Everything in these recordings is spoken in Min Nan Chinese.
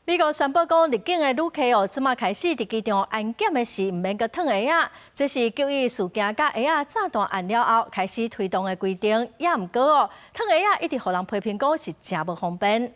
美國宣布講，入境的旅客哦，這馬開始佇機場安檢的時，毋免閣褪鞋仔。這是911事件佮鞋仔炸彈案了後開始推動的規定。也毋過哦，褪鞋仔一直予人批評講是誠無方便。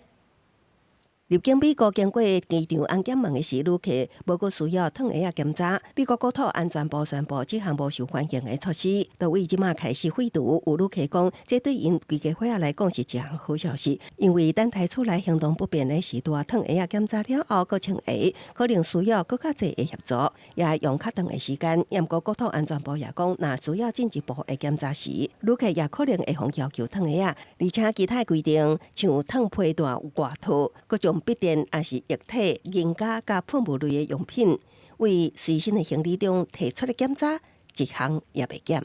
入境美國經過機場安檢門的時，旅客無閣需要褪鞋仔檢查。美國國土安全部宣布這項無受歡迎的措施，就為這馬開始廢除。有旅客講，這對𪜶規家伙仔來講是一項好消息，因為等待厝內行動不便的時，拄仔褪鞋仔檢查了後，閣穿鞋，可能需要閣較濟的協助，也用較長的時間。毋過國土安全部也講，若需要進一步的檢查時，旅客也可能會予要求褪鞋仔。而且其他規定，像褪皮帶外套、各種筆電抑是液體、銀膠佮噴霧類的用品，為隨身的行李中提出來檢查，一項也袂減。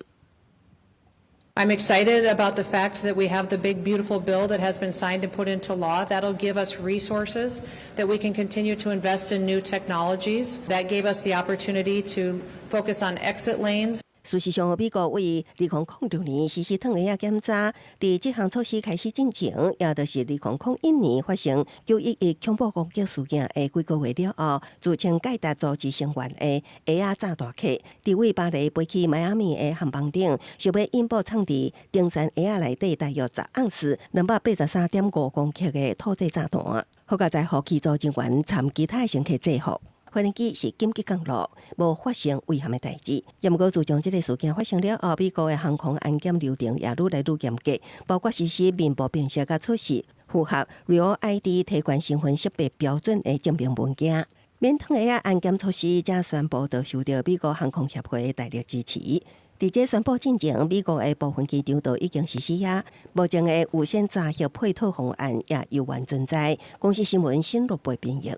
I'm excited about the fact that we have the big, beautiful bill that has been signed and put into law. That'll give us resources that we can continue to invest in new technologies. That gave us the opportunity to focus on exit lanes. 事實上，美國為2006年實施褪鞋仔檢查，佇這項措施開始進前，也就是2001年發生911恐怖攻擊事件的幾個月了後，自稱蓋達組織成員的鞋仔炸彈客，佇位巴黎飛去邁阿密的航班頂，想欲引爆藏佇登山鞋仔內底大約10盎司、283.5公克的土製炸彈，好佳哉予機組人員摻其他乘客制服。飛行機是緊急降落，無發生危險的代誌。毋過自從這个事件發生了後，美國的航空安檢流程也愈來愈嚴格，包括實施面部辨識佮出示符合 Real ID 提懸身份識別標準的證明文件。免褪鞋仔安檢措施，才宣布就受著美國航空協會的大力支持。佇這宣布進前，美國的部分機場都已經實施啊。目前的預先查核配套方案也猶原存在。公視新聞新羅貝編譯。